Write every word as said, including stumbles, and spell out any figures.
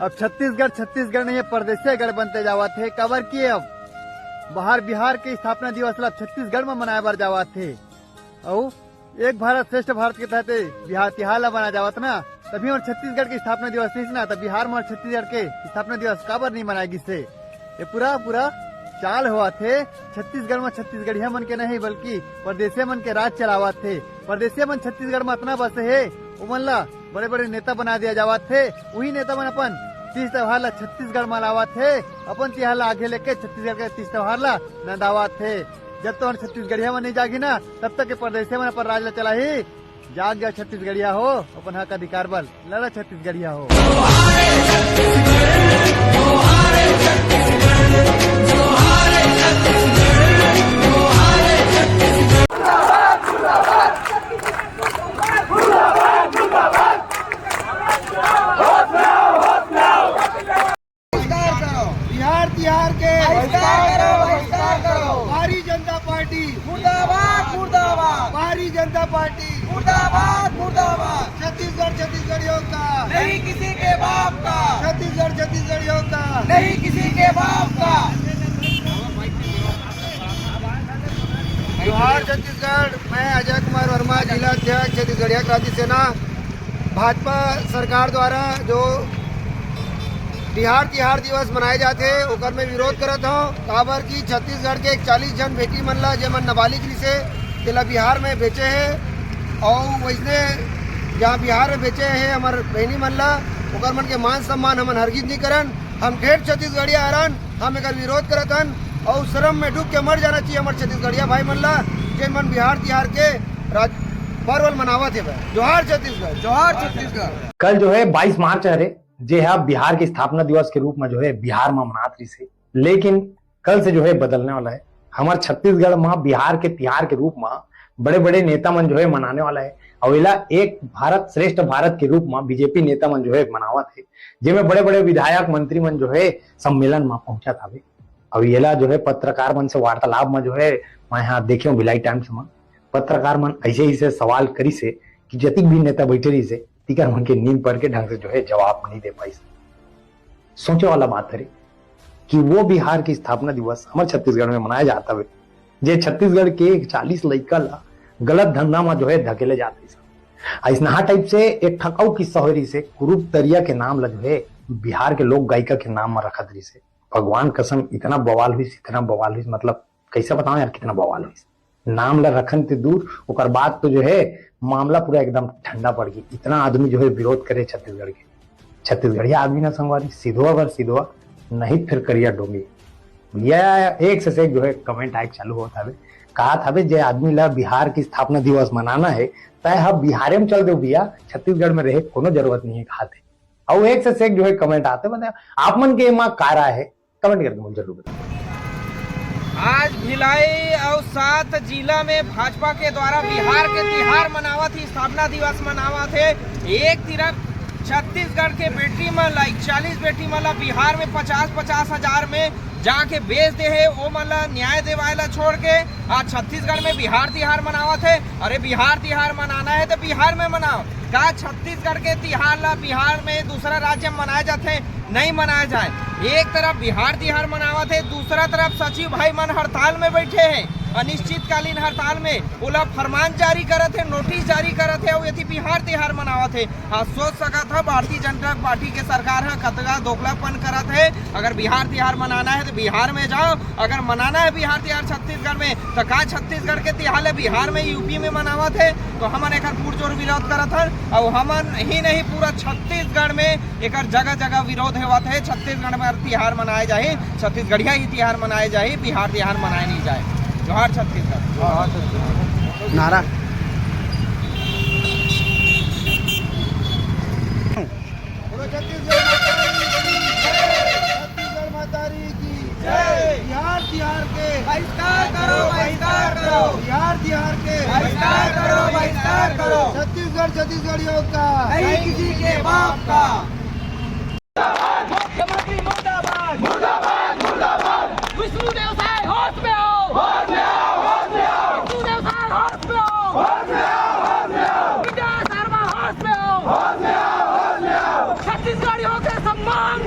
अब छत्तीसगढ़ छत्तीसगढ़ नहीं है, परदेसिया गढ़ बनते जावत हे। काबर कि अब बाहर बिहार के स्थापना दिवस ला अब छत्तीसगढ़ में मनाए बर जावत हे। अउ एक भारत श्रेष्ठ भारत के तहत बिहार तिहार ला मनाए जावत ना, तभी हमर छत्तीसगढ़ के स्थापना दिवस रहिस ना, त बिहार में छत्तीसगढ़ के स्थापना दिवस काबर नहीं मनाए गिस हे? ये पूरा पूरा चाल होवत हे। छत्तीसगढ़ में छत्तीसगढ़िया मन के नहीं, बल्कि परदेसिया मन के राज चलावत हे। परदेसिया मन छत्तीसगढ़ में अतना बसे हे, ओमन ला बड़े-बड़े नेता बना दिया जावत हे। उही नेता मन अपन तीज त्योहार ला छत्तीसगढ़ मनावत हे, अपन तिहार ला आगे लेके छत्तीसगढ़ के तीज त्योहार ला नंदावत हे। जब तक छत्तीसगढ़िया मन नहीं जागी ना, तब तक के परदेसिया मन अपन राज ला चलाही। जाग जा छत्तीसगढ़िया हो, अपन हक अधिकार बर लड़ा छत्तीसगढ़िया हो। बहिष्कार करो। बिहार तिहार के बहिष्कार करो, बहिष्कार करो। भारतीय जनता पार्टी मुर्दाबाद, मुर्दाबाद। भारतीय जनता पार्टी मुर्दाबाद, मुर्दाबाद। छत्तीसगढ़ छत्तीसगढ़ियों का नहीं किसी के बाप का। छत्तीसगढ़ छत्तीसगढ़ियों का नहीं किसी के बाप का। जोहार छत्तीसगढ़, मैं अजय कुमार वर्मा, जिला अध्यक्ष छत्तीसगढ़िया क्रांति सेना। भाजपा सरकार द्वारा जो बिहार तिहार दिवस मनाए जाथे, ओकर मैं विरोध करत हौं। काबर कि छत्तीसगढ़ के इकतालीस झन बेटी मन ला, जेमन नाबालिग रिसे, तेला बिहार में बेचे हे, अउ वइसने जहाँ बिहार में बेचे हे हमर बहिनी मन ला, ओकर मन के मान सम्मान हमन हरगिज नहीं करन। हम ठेठ छत्तीसगढ़िया हरन, हम एकर विरोध करत हन, अउ शर्म में डूब के मर जाना चाहिए हमर छत्तीसगढ़िया भाई मन ला, जेमन बिहार तिहार के राज पर्व ल मनावत हे। जोहार छत्तीसगढ़। जोहार छत्तीसगढ़। कल जो है बाईस मार्च हरे, जे हा बिहार के स्थापना दिवस के रूप में जो है बिहार में मनात रहिस हे, लेकिन कल से जो है बदलने वाला है। हमर छत्तीसगढ़ में बिहार के तिहार के रूप में बड़े-बड़े नेता मन जो है मनाने वाला है, अउ एला एक भारत श्रेष्ठ भारत के रूप में बीजेपी नेता मन जो है मनावत हे, जेमे बड़े-बड़े विधायक मंत्री मन जो है सम्मेलन में पहुंचत हवे। अउ एला जो है पत्रकार मन से वार्तालाप में जो है मैं यहाँ देखे हूँ भिलाई टाइम्स में, पत्रकार मन ऐसे ऐसे सवाल करिस हे कि जतिक भी नेता बैठे रहिस हे, तिकर मन के नींद पड़ के ढंग से जो है जवाब नहीं दे पाइस। सोचे वाला बात हरे कि वो बिहार के स्थापना दिवस हमर छत्तीसगढ़ में मनाए जात हवे, जे छत्तीसगढ़ के इकतालीस लइका ला गलत धंधा में जो है धकेले जात रहिस। अइसनहा टाइप से एक ठक अउ किस्सा होय रहिस हे, कुरूप तरिया के नाम ला जो है बिहार के लोक गायिका के नाम में रखत रहिस हे। भगवान कसम, इतना बवाल हुई, इतना बवाल हुई, मतलब कैसे बताओ यार, कितना बवाल हुई। नाम ला रखन ते दूर, ओकर बाद तो जो है मामला पूरा एकदम ठंडा पड़ गई। इतना आदमी जो है विरोध करे छत्तीसगढ़ के। छत्तीसगढ़िया आदमी ना संगवारी, सिधवा बर सिधवा, नहीं फिर करिया डोंगी। या एक से एक जो है कमेंट आए चालू होत हवे, कहत हवे जे आदमी ला बिहार की स्थापना दिवस मनाना है, तय ह बिहारे में चल दे भैया, छत्तीसगढ़ में रहे कोनो जरूरत नहीं है, कहत हे। अउ एक से एक जो है कमेंट आते, मतलब आप मन के एमा का राय है, कमेंट करके मुझे जरूर बताओ। आज भिलाई अउ सात जिला में भाजपा के द्वारा बिहार के तिहार मनावत हे, स्थापना दिवस मनावत हे। एक तरफ छत्तीसगढ़ के बेटी मन ला, इकतालीस बेटी मन ला बिहार में पचास पचास हजार में जाके बेच दे हे, ओ मन ला न्याय देवाए ला छोड़ के आज छत्तीसगढ़ में बिहार तिहार मनावत हे। अरे बिहार तिहार मनाना है तो बिहार में मनाओ। का छत्तीसगढ़ के तिहार ला बिहार में दूसरा राज्य में मनाए जाथे? नहीं मनाए जाए। एक तरफ बिहार तिहार मनावत हे, दूसरा तरफ सचिव भाई मन हड़ताल में बैठे हे, अनिश्चितकालीन हड़ताल में। ओला फरमान जारी करत हे, नोटिस जारी करत हे, अउ एती बिहार तिहार मनावत हे। हाँ, सोच सकत ह भारतीय जनता पार्टी के सरकार ह कतका दोगलापन करत हे। अगर बिहार तिहार मनाना है तो बिहार में जाओ, अगर मनाना है बिहार तिहार छत्तीसगढ़ में, तो का छत्तीसगढ़ के तिहार ल बिहार में, यूपी में मनावत हे? तो हमन एकर पुरजोर विरोध करत हन। अउ हमन ही नहीं, पूरा छत्तीसगढ़ में एकर जगह जगह विरोध होवत हे। छत्तीसगढ़ में तिहार मनाए जाही, छत्तीसगढ़िया ही तिहार मनाए जाही, बिहार तिहार मनाए नहीं जाए। जोहार छत्तीसगढ़। नारा। बोलो छत्तीसगढ़ माता री की जय। छत्तीसगढ़ माता री की जय। बिहार तिहार के बहिष्कार करो, बहिष्कार करो। बिहार तिहार के बहिष्कार करो, बहिष्कार करो। छत्तीसगढ़ छत्तीसगढ़ियों का नहीं किसी के बाप का। मुख्यमंत्री मुर्दाबाद, मुर्दाबाद, मुर्दाबाद। विष्णु देव सहाय होश में आओ, होश में आओ, होश में आओ। विष्णु देव सहाय होश में आओ, होश में आओ, होश में आओ। विजय शर्मा होश में आओ, होश में आओ, होश में आओ। छत्तीसगढ़ियों के सम्मान